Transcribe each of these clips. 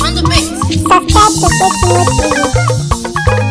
On the mix. Subscribe to Fake News TV.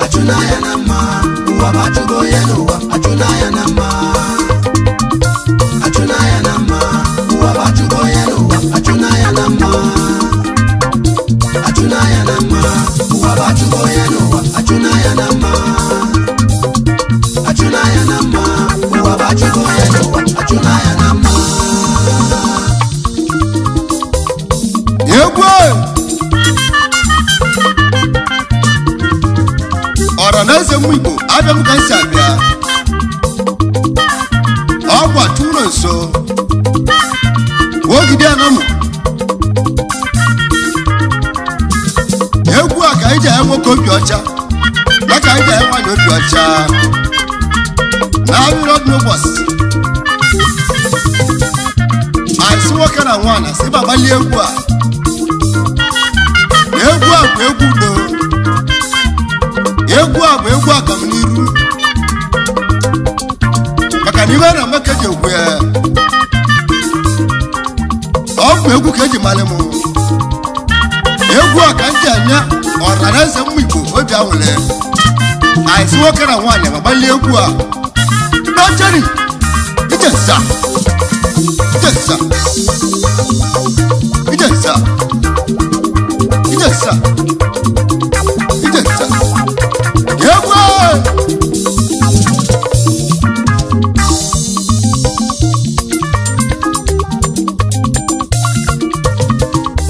Achụna ya na mma, ụwa bụ achụgo ya n'ụwa, achụna ya na mma. Achụna ya na mma, ụwa bụ achụgo ya n'ụwa, achụna ya na mma. Achụna ya na mma, ụwa bụ achụgo ya n'ụwa, achụna ya na mma. Achụna ya na mma, ụwa bụ achụgo ya n'ụwa, achụna ya na mma. Egwu ọra na eze mmụ Igbo abịa m ka m si abịa ọkwa chụrụ nso ogide anamụ egwu a ka anyị ji anya nwoke obi ọcha ya ka anyị ji anya nwaanyị obi ọcha na arịrịọ dị n'ụbọchị anyị sị nwoke na nwaanyị sị ma gbalie egwu a. Egwu a bụ egwu udo, egwu a bụ egwu agamniru, maka na ibe na maka eji egwu ya ọ bụ egwu ka eji mara m. Egwu a ka m ji anya ọra na eze mmụ Igbo obi anwụle anyị sị nwoke na nwaanyị ma gbalie egwu a n'ọcheri ije nza ije nza ije nza ije nza ije nza egwu.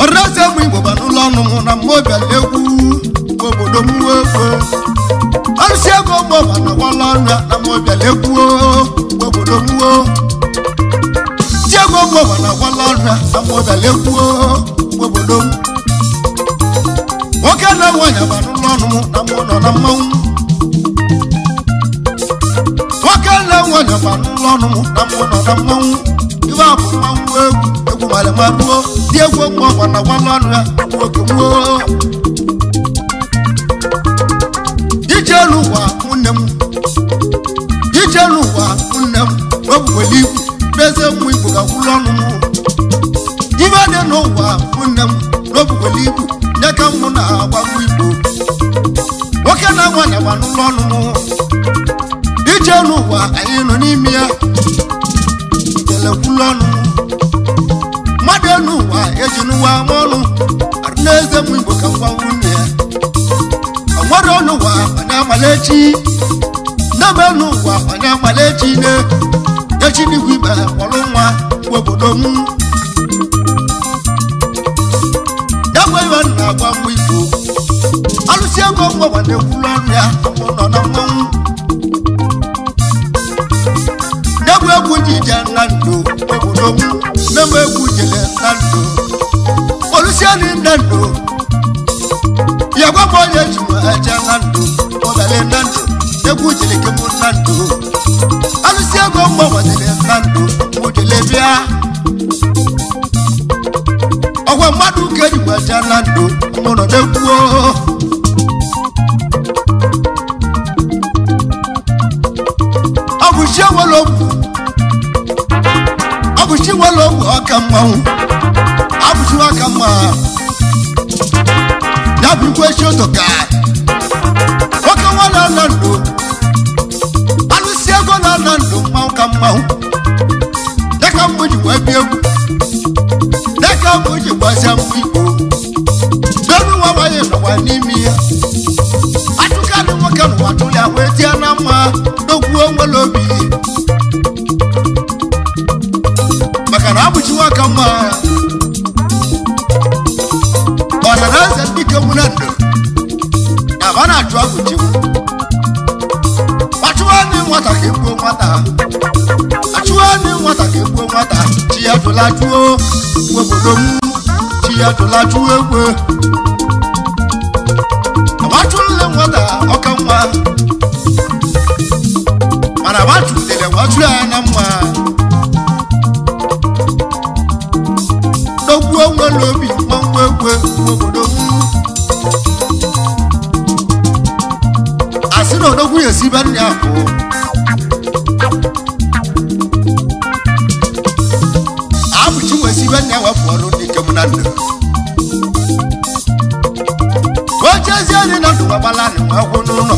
Ọrịa ụmụ Igbo ba n'ụlọ ọnụ mụ na mmụọ bịara egwu obodo m egwu arụsị ego mgbe ọba na gwala ọnụ ya na mmụọ bịara egwu obodo m ji ego mgbe ọba na gwala ọnụ ya na mmụọ bịara egwu obodo m. Nwoke na nwaanyị ba n'ụlọ ọnụ mụ na mmụọ nọ na mmanwụ. Nwoke na nwaanyị ba n'ụlọ ọnụ mụ na mmụọ nọ na mmanwụ. Ibe a bụ mmanwụ egwu egwu mara ma ruo dị egwu mgbe ọgwa na gwala ọnụ ya nwoke nwuo ije elu ụwa nwanne m, ije elu ụwa nwanne m n'obuwele igwu n'eze mmụ Igbo ga-akwụlụ ọnụ m. Ibe dị n'ụwa nwanne m n'obuwele igwu nye ka mụ na-agba mmụ Igbo. Nwoke na nwaanyị gba n'ụlọ ọnụ m ije elu ụwa anyị nọ n'ime ya elekwulu ọnụ mmadụ elu ụwa eji n'ụwa ama ọnụ arụ n'eze mmụ Igbo ka ngwa nwunye ya onwere ọnụ ụwa onye amala echi nne m elu ụwa onye amala echi ne echi n'igwe ikpe kpọrọ nwa obodo m ya gwa iwe nna agwa mmụ Igbo alụsị ego mgbe ọgba na-ekwulu ọnụ ya mụ nọ na mmanwụ egwu egwu ji je na ndụ obodo m nne m egwu jele na ndụ olusiani na ndụ ya gwa m onye ji m eje na ndụ ọbịale na ndụ egwu jele ke m na ndụ alụsị ego mgbanweziri na ndụ mụ jele bịa ọgwa mmadụ ka eji m eje na ndụ mụ nọ n'egwu. Ọ bụ chi ewere ogwu, ọ bụ chi nwere ogwu ọka mmanwụ abụchi aka mma ya bụ ikwe chi ụtọ ka nwoke nwa na-ana ndụ alụsị ego na-ana ndụ mmanwụ ka mmanwụ dịka mbụ ji wee bịa egwu dịka mbụ ji gbazia mmụ Igbo n'elu nwa nwanyị nọkwa n'ime ya atụkarị nwoke n'ụwa tụrụ ya wee tie na mma n'okwu onwere obi. egbuo nwata achụọ ndị nwata ka egbuo nwata chi ya jụla jụọ obodo m chi ya jụla jụọ egwe agbachụle nwata ọka nwa mana agbachụtere nwachụ ya na mma dogbuo nwere obi mmanwụ egwe obodo m asị na odogwu ya esi be nne ya pụọ abụchi wee si be nne ya wepụ ọrụ ndị ike m na ndụ ochezie nri na ndụ gbagbala nị nwa kwụ n'ụlọ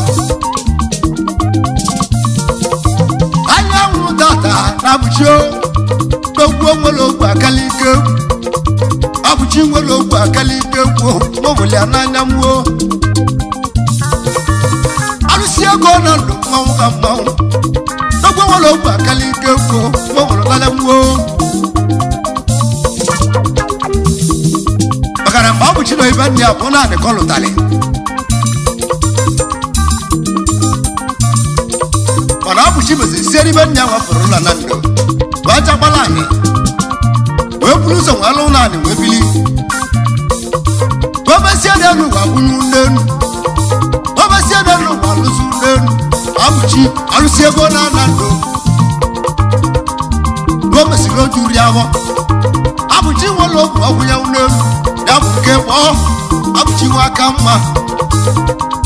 anyanwụ tata na abụchi dogbuo nwere ogwu akala ike abụchi nwere ogwu akala ike kwuo mụbụlia n'anya mwuo arụsị ego na ndụ mmanwụ ka mmanwụ dogbuo nwere ogwu akala ike kwuo mụbụrụ n'anya mwuo maka na mgbe abụchi na ibe nne ya bụ naanị ka ọ lụtarị mana abụchi mezi sie n'ibe nne ya wepụrụ ụlọ na ndụ wee chakwala anyị wee buru ụzọ wee lụ naanị wee bili wee mesie n'elu ụwa bunye n'elu wee mesie n'elu ụwa lụzi n'elu abụchi alụsi ego na ana ndụ wee mesiri otu uri ahụ abụchi nwere ogwu ọgwụ ya n'elu ya bụ nke kpọọ abụchi nwa aka mma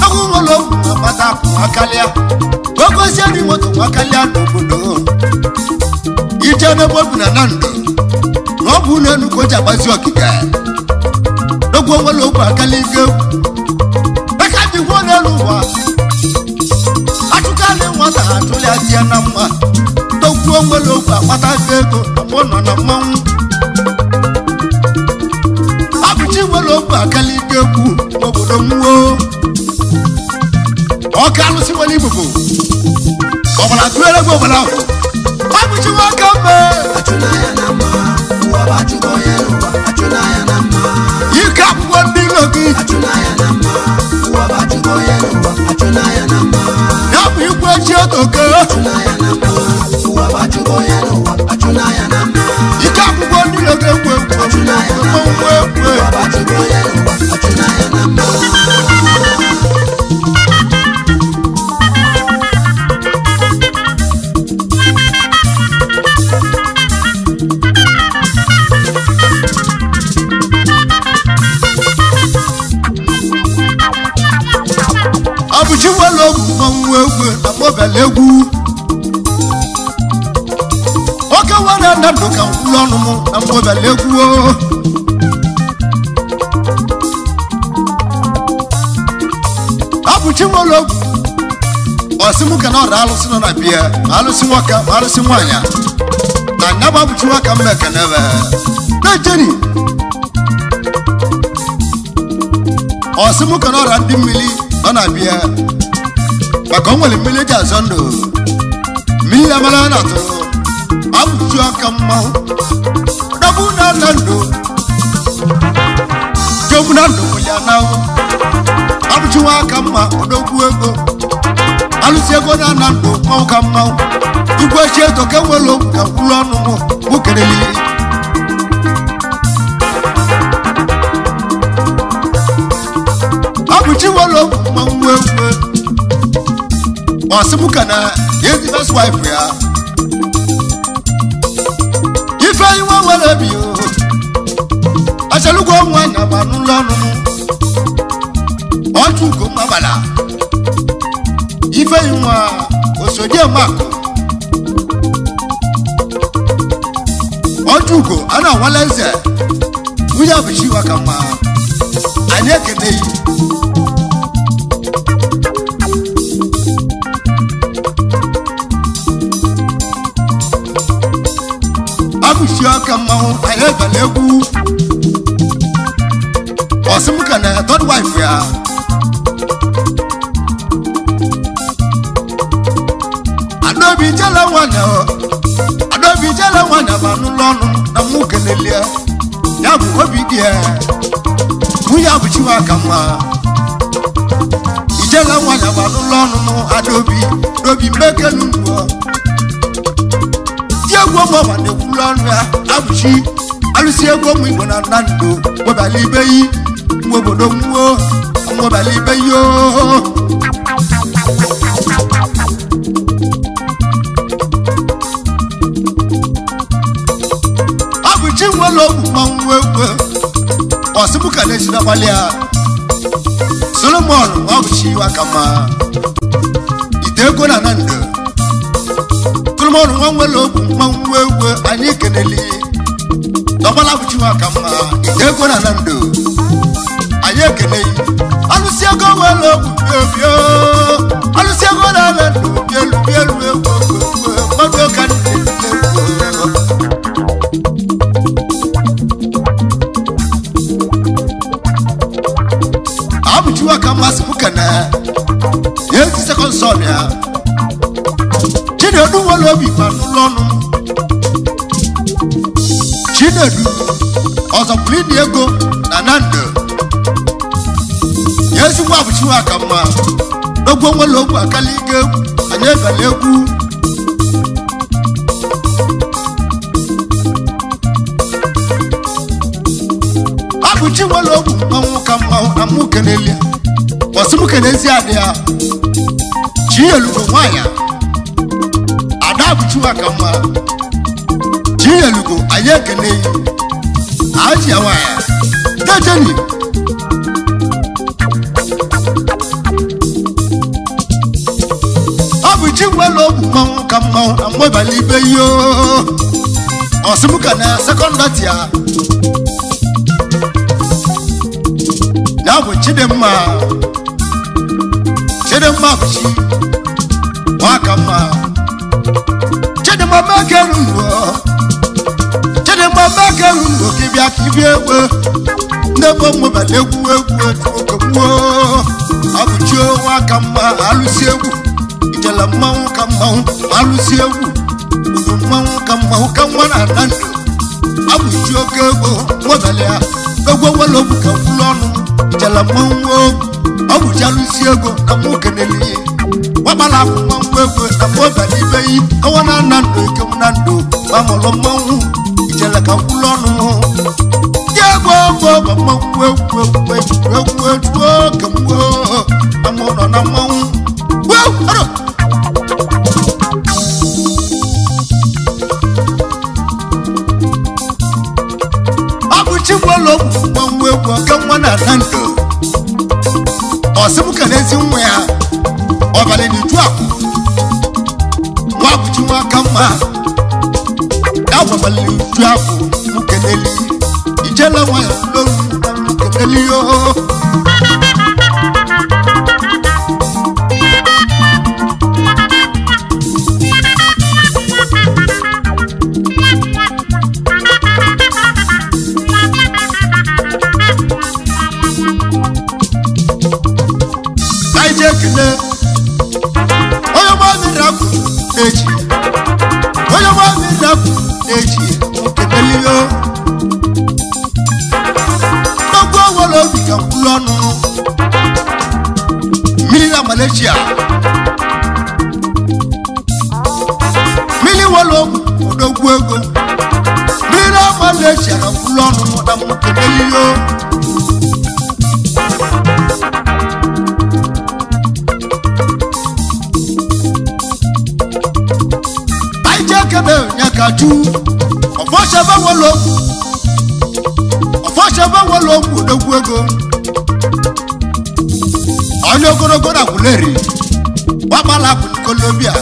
egwu nwere ogwu na-akpata akụ nwakalịa wee gozie ndị moto nwakalịa n'obodo ije n'ebe obi na na ndụ na ọ bụ ụlọ elu ka o ji agbazi ogige n'ogwu nwere ogwu akala ike aka ji gwuo n'elu ụwa achụkalị nwata achụlịa tie na mma dogbuo nwere ogwu akpata ego mgbe ọ nọ na mmanwụ abụchi nwere ogwu akala ike kwu n'obodo mwuo ọka alụsị nwere ibubo ọbara tụere gị ọbara ahụ abụchi nwoke mbe Achụna ya na mma, ụwa bụ achụgo onye n'ụwa, achụna ya na mma. ike akwụkwọ ndị ilo gị Achụna ya na mma, ụwa bụ achụgo onye n'ụwa, achụna ya na mma. ya bụ igwe chi otoke Achụna ya na mma, ụwa bụ achụgo onye n'ụwa, achụna ya na mma. ike akwụkwọ ndị ilo gị egwu egwu Achụna ya na mma, mmanwụ egwu ụwa bụ achụgo onye n'ụwa, achụna ya na mma. abụchi nwere ogwu mmanwụ egwu na mobile egwu oke nwere na ndụ ka nkwulu ọnụ m na mobile egwu o. abụchi nwere ogwu ọsị m ka na ọrụ alụsị nọ na bia ma alụsị nwoke ma alụsị nwaanyị na nya bụ abụchi nwoke mma ekenebe na-ejeri ọsị m ka na ọra ndị mmiri nọ na bia maka o nwere mmiri eji azọ ndụ mmiri amara na atụ abụchi aka mmanwụ dọbụ na na ndụ jogbu na ndụ ya na abụchi nwa aka mma odogwu ego alụsị ego na na ndụ mmanwụ ka mmanwụ igwe chi eto ka nwere okwu ka mkpụrụ ọnụ mụ mụ kelele abụchi nwere okwu mmanwụ egwu ọsị mụ ka na ezi first wife ya ife iwe nwere bi o achalugwo nwa na ma n'ụlọ ọnụ m ọchụ ugo mabala ife nwa osodie makụ ọchụ ugo a na-awala eze nwunye abụchi ka mma anyị ekeneghị abụchi ọka mmanwụ anyị ebele egwu ọsị m ka na third wife ya adaobi jela nwanyị o adaobi jela nwanyị ma n'ụlọ ọnụ na mụ kenelie ya bụ obi dị ya nwunye abụchi nwa ka mma ijela nwanyị ma n'ụlọ ọnụ mụ adaobi dobi mmekenu nụọ Egwu ọma na-ekwulu ọnụ ya abụchi alụsị ego ụmụ Igbo na Nnamdị nwebala ibe yi nwa obodo nwuo nwebala ibe yi oo. Abụchi nwere ogwu mmanwụ egwu ọsịmụka na-esi n'abalị a Solomon ọbụchi aka mma ite ego na Nnamdị Solomon nwa nwere ogwu mmanwụ egwu anyị keneli dọgbala abụchi aka mma ite ego na Nnamdị anyị ekeneghị alụsị ego nwere ogwu bịa alụsị ego na Nnamdị bielu bielu egwu egwu mmadụ ka ndị abụchiwa ka mmasị m kene ya ezi sekọnd sọn ya Chinedu nwere obi ma n'ụlọ ọnụ m Chinedu ọzọpụrụ ịdị ego na Nnamdị ya ezigbo abụchiwa ka mma n'ogbo nwere ogwu akala ike anyị ebele egwu abụchi nwere ogwu mmanwụ ka mmanwụ na mụ keneli ọsị mụ kenezi adị ya Chinyelugo nwaanyị ada abụchiwa ka mma Chinyelugo anyị ekene aji ya nwaanyị dejeni ọ bụ chi nwere ogwu mmanwụ ka mmanwụ na mwebala ibe yo ọsị mụ ka na sekọndịrị ya ya bụ Chidimma Chidimma bụchi nwaka mma Chidimma mekeru ngwo Chidimma mekeru ngwo ka ịbịa ka ịbịa egbe ndị ebe nwebala egwu egwu oke mmụọ abụchi nwaka mma alụsi egwu ijele mmanwụ ka mmanwụ alụsi egwu udu mmanwụ ka mmanwụ ka nwa na Nnamdị abụchi oke ego nwebala ya egwu nwere ogwu ka kwulu ọnụ ijele mmanwụ ọ bụchi alụsi ego na mụ keneli gbabala akwụ mmanwụ egwu na mụ ọbara ibe yi ọnwa na Nnamdị ike m na ndụ gbamụlụ mmanwụ ijele ka kwulu ọnụ ya egwu egwu ọgba mmanwụ egwu egwu egwu egwu oke mgbe amụ nọ na mmanwụ wee ọrụ abụchi nwere ogwu mmanwụ egwu oke nwa na Nnamdị ọsị m ka n'ezi nwa ya ọbara n'iju akwụ nwa abụchi nwa aka mma ya gbabalị uju akwụ m keneli ijele nwa ya n'olu m keneli yoo. Anyị ekele onye gba mmiri akwụ na-eji onye gba mmiri akwụ na-eji okenelio n'ogwu nwere obi ka mkpụrụ ọnụ mmiri na Malaysia mmiri nwere ogwu odogwu ego mmiri na Malaysia ka mkpụrụ ọnụ na okenelio. Nyakaju ọfọsebe nwere ogwu odogwu ego onye ogologo na gwuleri gbagbala bụ nkolobia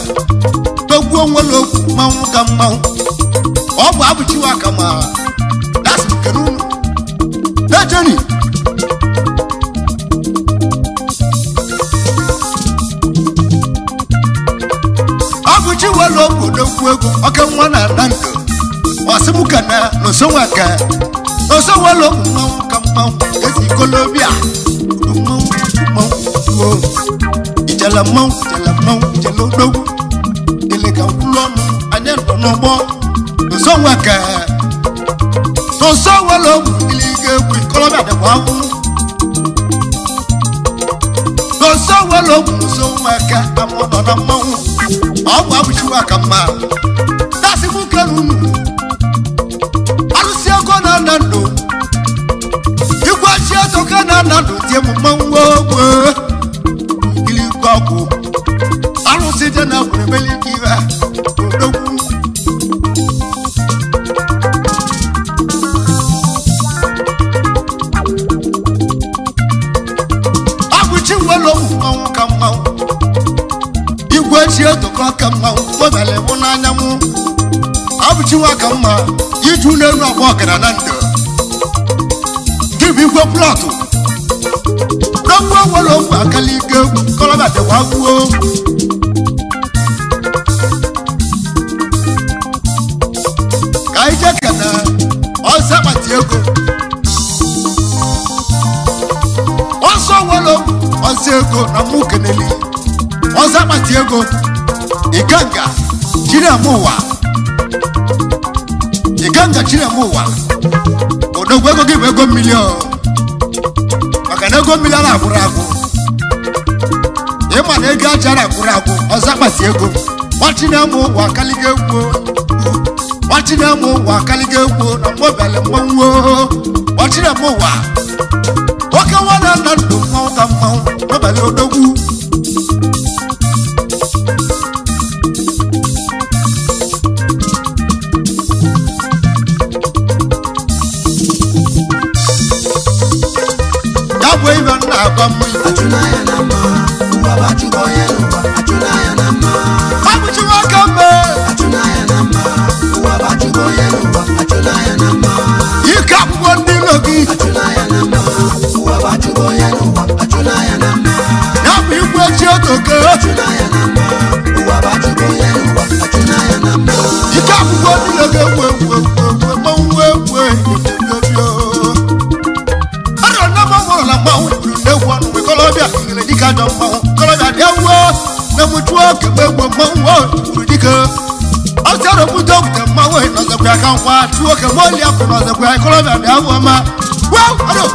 dogbuo nwere ogwu mmanwụ ka mmanwụ ọ bụ abụchiwa ka ma dasị nkene unu dejeni abụchi nwere ogwu odogwu ego oke nwa na Nnamdị ọsịmụkene n'osonweke n'osonwere ogwu mmanwụ ka mmanwụ ezi ikolobia mmanwụ mmanwụ ruo ijele mmanwụ ijele mmanwụ ijele odogwu ijele ka nkwulu ọnụ anyị nọ n'ụgbọ n'osonweke n'osonwere ogwu iliga egwu ikolobia dịkwa ahụ n'osonwere ogwu n'osonweke amụ nọ na mmanwụ ọ bụ abụchiwa ka mma dasị mụ Kelunu alụsị ego na na ndụ igwe chi etoke na na ndụ tie m mmanwụ ogwe ikili ọgwụ alụsị je na gwere meli iwe odogwu abụchi nwere ogwu mmanwụ ka mmanwụ igwe chi etokọ ka mmanwụ gbebele mụ n'anya mụ abụchi nwa ka mma iju n'elu agba ọkara na ndụ gị bụ igwe plọtụ n'okwu nwere ogwu akala ike egwu kọlọba dịkwa gwuo ka anyị jee kene ọsọ akpati ego ọsọ nwere ogwu ọsọ ego na mụ keneli ọsọ akpati ego ikanga jiri ama ụwa ikanga jiri ama ụwa odogwu ego gị bụ ego mmiri o maka na ego mmiri a na-agwụrụ agwụ ịma na ego aja na-agwụrụ agwụ ọzọ akpati ego nwachi na-amụ ụwa akaliga egwu nwachi na-amụ ụwa akaliga egwu na mgbe mmanwụ nwachi na-amụ ụwa oke nwa na nna ndụ mmanwụ ka mmanwụ n'abalị odogwu ya bụ ibe m na-agwa m Achụnaya na mma, ụwa bụ achụgo onye n'ụwa, achụnaya na mma. abụchi nwoke mbe Achụnaya na mma, ụwa bụ achụgo onye n'ụwa, achụnaya na mma. ike akwụkwọ ndị ilo gị Achụnaya na mma, ụwa bụ achụgo onye n'ụwa, achụnaya na mma. ya bụ igwe chi otoke Achụnaya na mma, ụwa bụ achụgo onye n'ụwa, achụnaya na mma. ike akwụkwọ ndị ilo gị egwu egwu egwu egwu mmanwụ egwu egwu arọ nne m mụrụ na mmanwụ kwuru na egwu ọnụ mgbe kọlọbịa nyere dike ajọ mmanwụ kọlọbịa dị egwu na mụchuo kemgbe egwu mmanwụ kwuru dike ọsịara obodo okwute mmanwụ nọzekwa ya ka nkwa chụọ kemgbe oli akụ nọzekwa ya kọlọbịa dị egwu ọma wee ado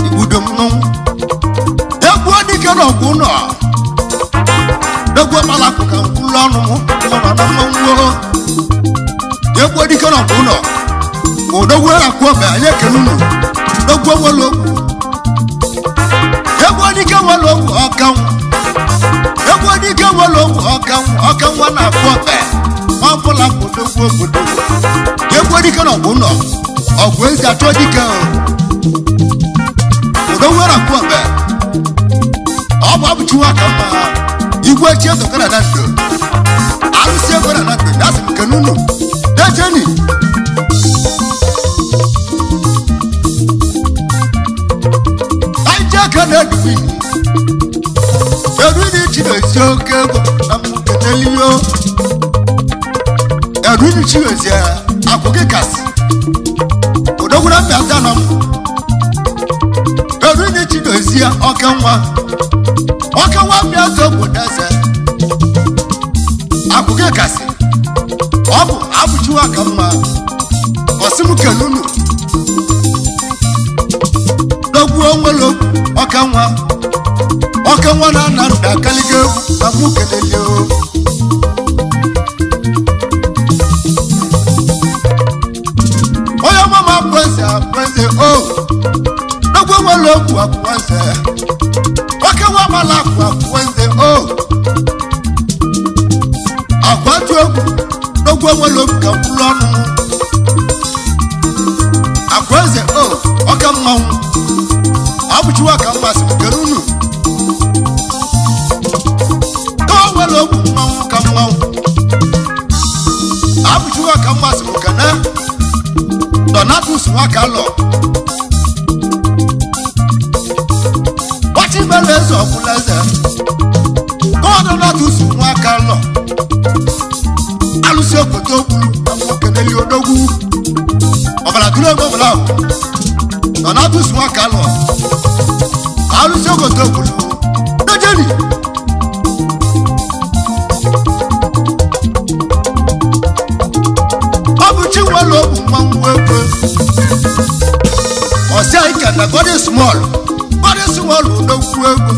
igbudo mmanwụ egbuo dike n'ọgwụ ụlọ egwu ọkpalapụ ka nkwụlụ ọnụ m nọ na mmanwụ egbuo dike n'ọgwụ ụlọ ma odogwu na-akwụ ọbẹ anyị ekene unu dogwu nwere okwu egbuo dike nwere okwu ọkanwụ egbuo dike nwere okwu ọkanwụ ọkanwụ na-akwụ ọbẹ nwa ọbụla bụ odogwu obodo egbuo dike n'ọgwụ ụlọ ọgwụ ezi achọ dike o odogwu na-akwụ ọbẹ ọ bụ abụchiwa ka mma igwe chi etokara na ndo arụsị ego na ndo ya sị m kene unu dejeni anyị jee kene edwin edwin chidozie oke ego na mkenelio edwin chidozie akwụ gị kasị odogwu na mbịata nọ m edwin chidozie oke nwa nwoke nwa bịa zo obodo eze akwụghị kasị ọ bụ abụchiwa ka mma ọsị m kelunu dogbuo nwere ọka nwa ọka nwa na ana nda akaligo egwu na mụ kelele o onye ọma ma akwụeze akwụeze o dogbuo nwere okwu akwụeze nwoke nwa mala akwa akwụeze o akwa tụ egwu n'ogwu enwere obi ka mkpụrụ ọnụ akwa eze o ọka mmanwụ abụchiwa ka mmasị m kere unu ka o nwere ogwu mmanwụ ka mmanwụ abụchiwa ka mmasị m kene donatus nwaka lọ gbachibere eze ọbụla eze kọdọnatus nwaka lọ alụsị obodo ogwu amokeneli odogwu ọbara tụrụ ego ọbụla ahụ donatus nwaka lọ alụsị obodo ogbulu dojeni ọ bụ chinwelu ogwu mmanwụ ekwe Ọsị anyị ka na God is small. God is small odogwu egwu.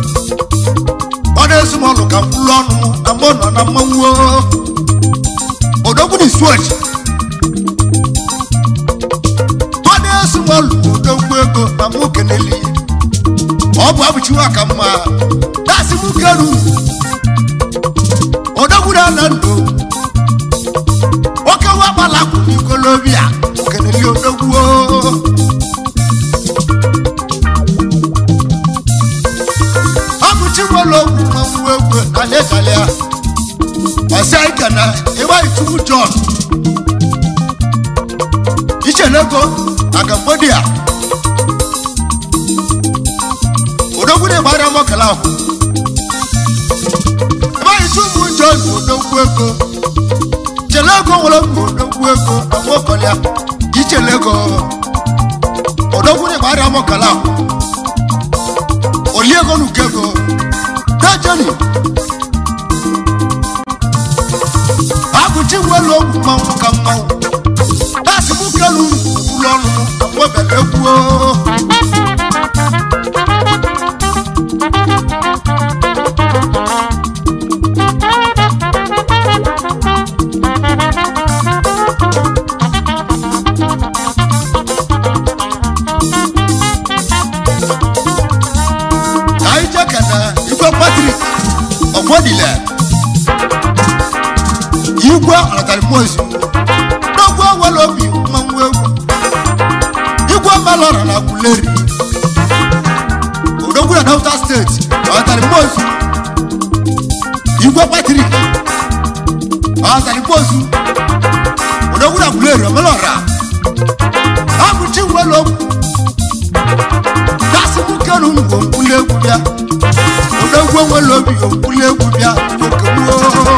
God is small ka mkpụrụ ọnụ na mgbe ọ nọ na mmanwụ. Odogwu dị swọch. God is small odogwu ego na mụ keneli. Ọ bụ abụchiwa ka mma. Dasị mụ keru. Odogwu na ndụ. Oke nwa gbalakwu n'ikolobịa. Keneli odogwu. Chiwolo mmanwụ egwu alịkalịa. Ọsị anyị ka na ịgba Chukwu John Ichelego na Cambodia. Odogwu na-agbara mọkala ahụ. Ịgba Chukwu John odogwu ego. Chelego nwere mgbe odogwu ego amọkọlịa. Ichelego odogwu na-agbara mọkala ahụ. Oliego n'ukego. Dajani. Agụchi nwere ogwu mmanwụ ka mmanwụ. Dasị mụ kelu ụlọ ọnụ nwebere egwu. Igwe Patrick Ọgbọdile. Igwe ọ̀nàtàlímọ̀ọ́sì. N'ogwu nwere obi mmanwụ egwu. Igwe mmalọrọ na Aguleri. Odogwu na Delta Steeti ọ̀nàtàlímọ̀ọ́sì. Igwe Patrick ọ̀nàtàlímọ̀ọ́sì. Odogwu na Aguleri ọmọlọ́ra. Abụchi nwere okwu. Dasị mụ kenu ngwo mkpụlụ egwu bịa. Odogwu nwere obi mkpụlụ egwu bịa. Okemuo.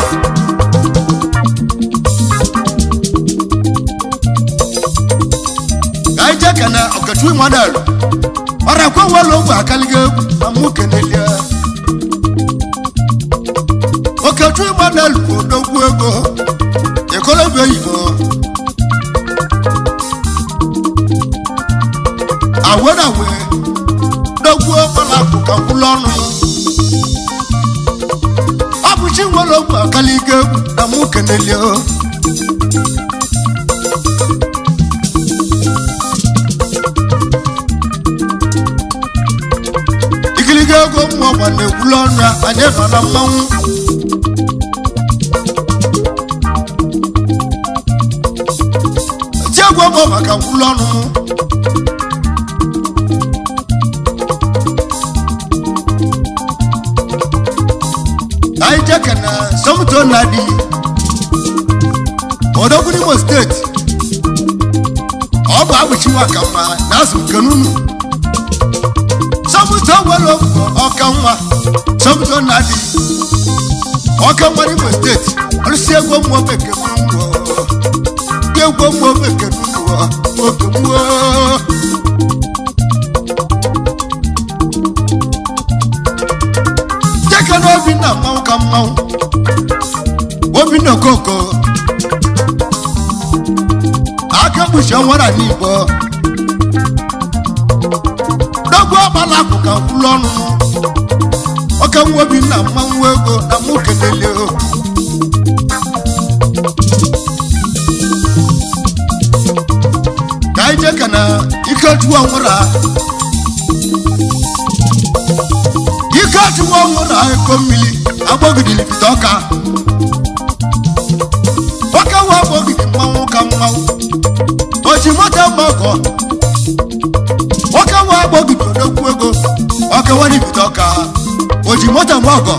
Ka anyị jee kene Okechukwu Emmanuel. Ọrakwe nwere ogwe akaliga egwu na mụ kenelie. Okechukwu Emmanuel bụ odogwu ego. Ekolobi oyibo. Awe na awe. Dogwu ọkpọlakụ ka mkpụrụ ọnụ. Ọ bụ chi nwere ogwe akaliga egwu na mụ kenelie. Igiliga ego mmụọ gba na-ekwulu ọnụ ya, anyị nọ na mmanwụ. Ti egwu ọgbọ maka nkwulu ọnụ m. Anyị jeke na Somto Nnadi, Odogwu n'Imo Steeti. Ọ bụ abụchiwa ka mma na asụ nke n'unu. Somto nwere ọka nwa. Somto Nnadi, ọka nwa n'Imo Steeti. Ọlụsị egwu mmụọ bekee mmụọ. Egwu mmụọ bekee mmụọ. Oke mmụọ. Jeke na Obinna mmanwụ ka mmanwụ. Obinna Okoko. Aka kpuchi ọnwa na n'Igbo. Dogwu ọgbala akụ ka nkwulu ọnụ. Oke nwa Obinna mmanwụ ego na mụ kelele o. Ka anyị jee ka na Ikechukwu ọnwụra. Ikechukwu ọnwụra eko mmiri agbọgidiri bido ọka. Ọka nwa agbọgidi mmanwụ ka mmanwụ. Oji moto mma ọkọ. Ọka nwa agbọgidi odogwu ego. Ọka nwa ibido ọka. Oji moto mma ọkọ.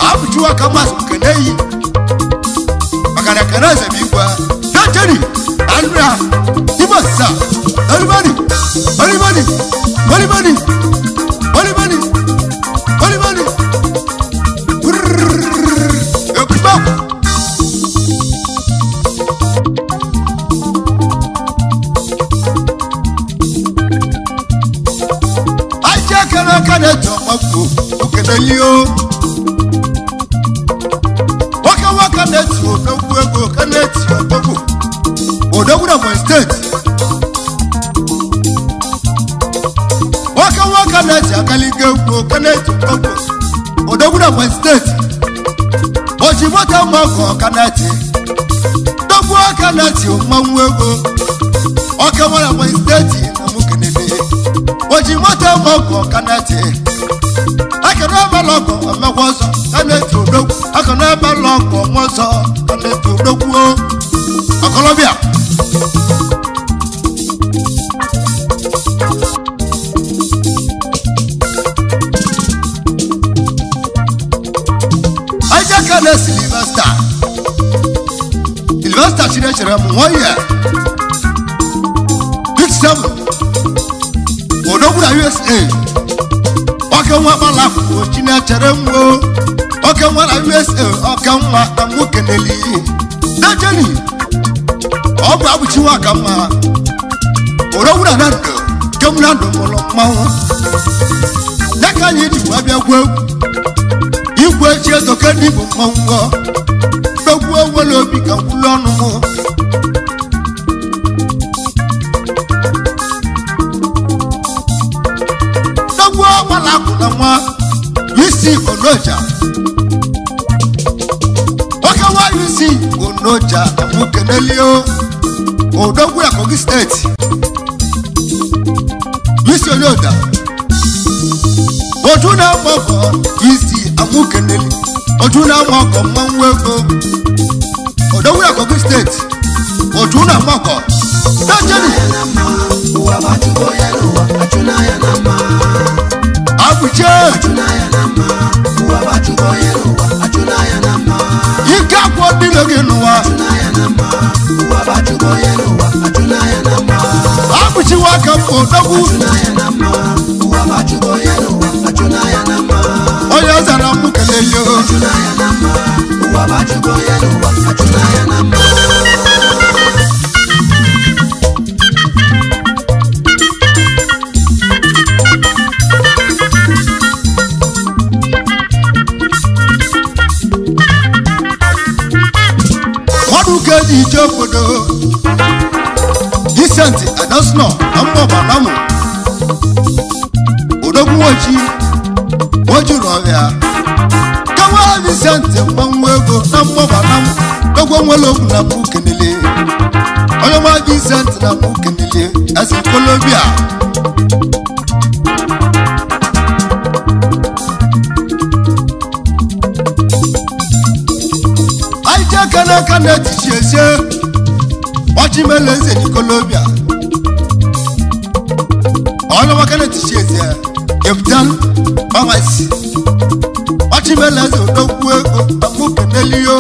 Abụchiwa ka mmasị nke na-eyi. Maka na kene eze bụ igwe. Dajeri! Andrea! Ibosa! Olibani! Olibani! Olibani! Olibani! Olibani! Ekuba! Ajẹ́ kẹrẹ kẹrẹ jọ ọkọ̀ òkèlè yìí o. Wọ́kẹ́ wọ́kẹ́ na-eti odogwu ego ka na-eti odogwu. Odogwu na Ebonyi Steeti. Kenneth akalike egwu Kenneth Okpo odogwu na Ebonyi steeti ojimoto mọgọ Kenneth dogwu Kenneth mmanwụ ego ọka nwere Ebonyi steeti na mụ kenele ojimoto mọgọ Kenneth akana ebela ọgọ emekwa ọzọ Kenneth odogwu akana ebela ọgọ nwa ọzọ Kenneth odogwu ọkọlọbịa. Ajakana Sylvester Sylvester Chinechere m nwa ya Big Seven odogwu na USA oke nwa kpalapụ Chinechere m o oke nwa na USA oke nwa na mụ keneli dejeni ọ bụ abụchi nwa ka mma odogwu na nando kem na ndụ mụrụ mmanwụ ya ka anyị ji wee bịa gwuo egwu igwe chi ezoke ndị bụ mmanwụ dogwu onwere obi ka ngwụlụ ọnụ mụ dogwu ọgbala akwụ na nwa isi onoja oke nwa isi onoja amụkenelio odogwu ya Kogi steeti isi onoja ojú náà mọ̀kọ́ isi amúkenele ojú náà mọ̀kọ́ mmanwụ ego odogwu ya Kogi steeti ojú náà mọ̀kọ́ dajeni na mma ụwa bụ achụgo onye n'ụwa achụna ya na mma abụche achụna ya na mma ụwa bụ achụgo onye n'ụwa achụna ya na mma ike akwụ dịrị gị n'ụwa achụna ya na mma ụwa bụ achụgo onye n'ụwa achụna ya na mma abụchiwa aka m odogwu achụna ya na mma ụwa bụ achụgo onye n'ụwa achụna ya na mma onye zara m kelele achụna ya na mma ụwa bụ achụgo onye n'ụwa achụna ya na mma. Mmadụ ka eji ije obodo Vincent Adasno na mmọbanamụ odogwu nwochi ojuru ọhịa kawa Vincent mmanwụ ego na mmọbanamụ dogwo nwere okwu na mụ kenele onye nwa Vincent na mụ kenele ezi kolobia. Anyị ji aka n'aka na-etichi ezie ọchịmele eze n'ikolobia onye nwa na-etichi ezie Captain Pharmacy ọchịmele eze odogwu ego amụkenelio.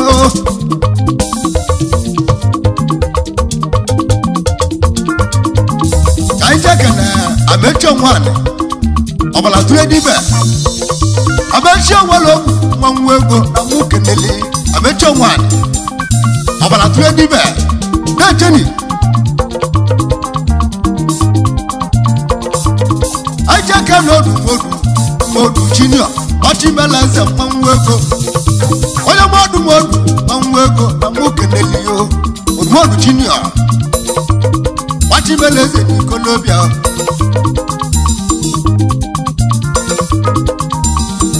Ka anyị ji aka na amechi onwani ọbara tụrụ edibe amechi onwere ogwu mmanwụ ego amụkeneli amechi onwani ọbara tụrụ edibe na-echeni. Ajaka n'odu modu modu junior ọchịmele eze mmanwụ ego onye modu modu mmanwụ ego na mụ kenelio odumodu junior ọchịmele eze n'ikolobia.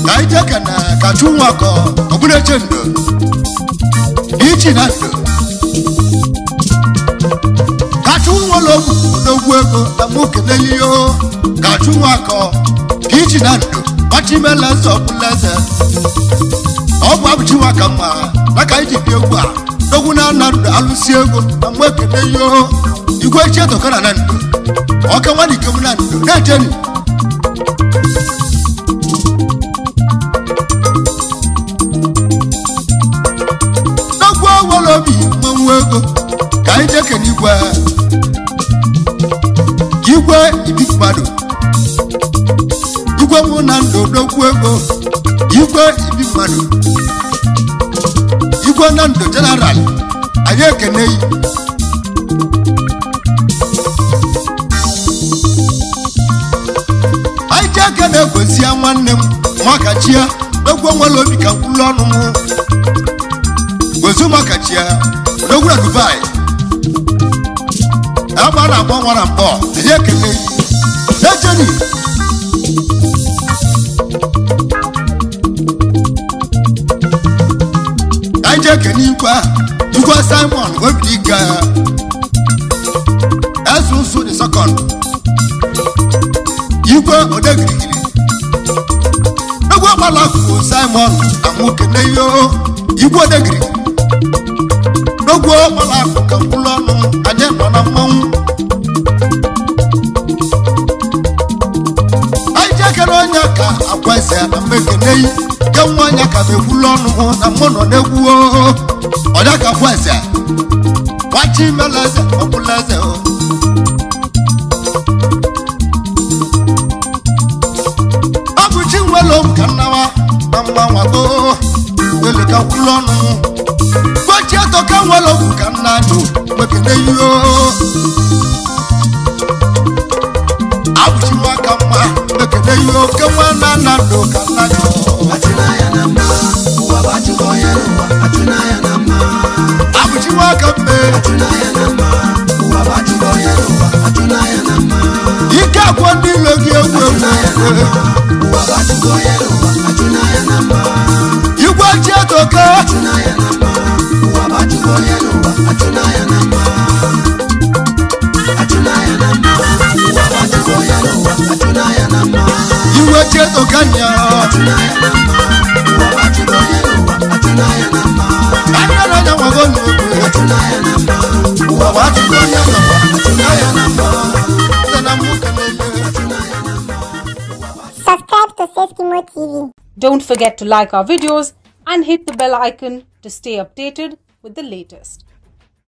Ka anyị jeka na kachu nwakọ ọbụna-eche ndo ichi na ndo kachu nwere ogwu odogwu ego na mụ kenelio kachu nwakọ ka iji na ndo ọchịmele eze ọbụla eze ọ bụ abụchi nwa ka mma maka iji bi egwu a dogwu na ana ndụ alụsi ego na mụ ekenelio igwe chi etokana na ndo ọka nwa ikem na ndo na-echeni. Dogwu nwere obi mmanwụ ego ka anyị jee kene igwe igwe ibi mmadụ igwe mụ na ndụ dogwu ego igwe ibi mmadụ igwe na ndụ jeneral anyị ekene yi. Anyị ji aka na-egosi ya nwanne m makachia dogwu nwere obi ka mkpụrụ ọnụ m gozu makachia dogwu na Dubai agba na agba nwara mkpọ anyị ekele yi ejeni. Ka anyị jee kene igwe igwe Simon Obidike Ezuzu the second igwe Odegirigiri egwu ọgbalaku Simon amukene yo igwe Odegirigiri n'ogwu ọgbalaku ka mkpụrụ ọnụ anyị nọ na mmanwụ. Anyị jekere onye ka akwa eze na mmekene yi ke nwa anya ka m ekwulu ọnụ na mụ nọ n'egwu ọnya ka akwa eze gbachi mele eze ọkwụla eze o. Ọ bụ chi nwere m ka nnawa na mgbanwago wele ka kwulu ọnụ gbachi eto ka nwere m ka nna jụ mekene yi o. Abụchi nwa ka mma mekene yi o ke nwa na nna ndụ ka nna jụ. Achụnaya na mma, ụwa bụ achụgo onye n'ụwa, achụnaya na mma. Abụchi nwa ka mme Achụnaya na mma, ụwa bụ achụgo onye n'ụwa, achụnaya na mma. ike agwọ ndị ilo gị egwu egwu Achụnaya na mma, ụwa bụ achụgo onye n'ụwa, achụnaya na mma. igwe chi etoke Achụnaya na mma, ụwa bụ achụgo onye n'ụwa, achụnaya na mma. Achụnaya na mma, ụwa bụ achụgo onye n'ụwa, achụnaya na mma. igwe chi etoke nya Achụnaya na mma, ụwa bụ achụgo onye n'ụwa, achụnaya na mma. anya na anya nwago n'oge Achụnaya na mma, ụwa bụ achụgo onye n'ụwa, achụnaya na mma. site na mụ kenele. Subscribe to Safety Mo TV. Don't forget to like our videos and hit the bell icon to stay updated with the latest.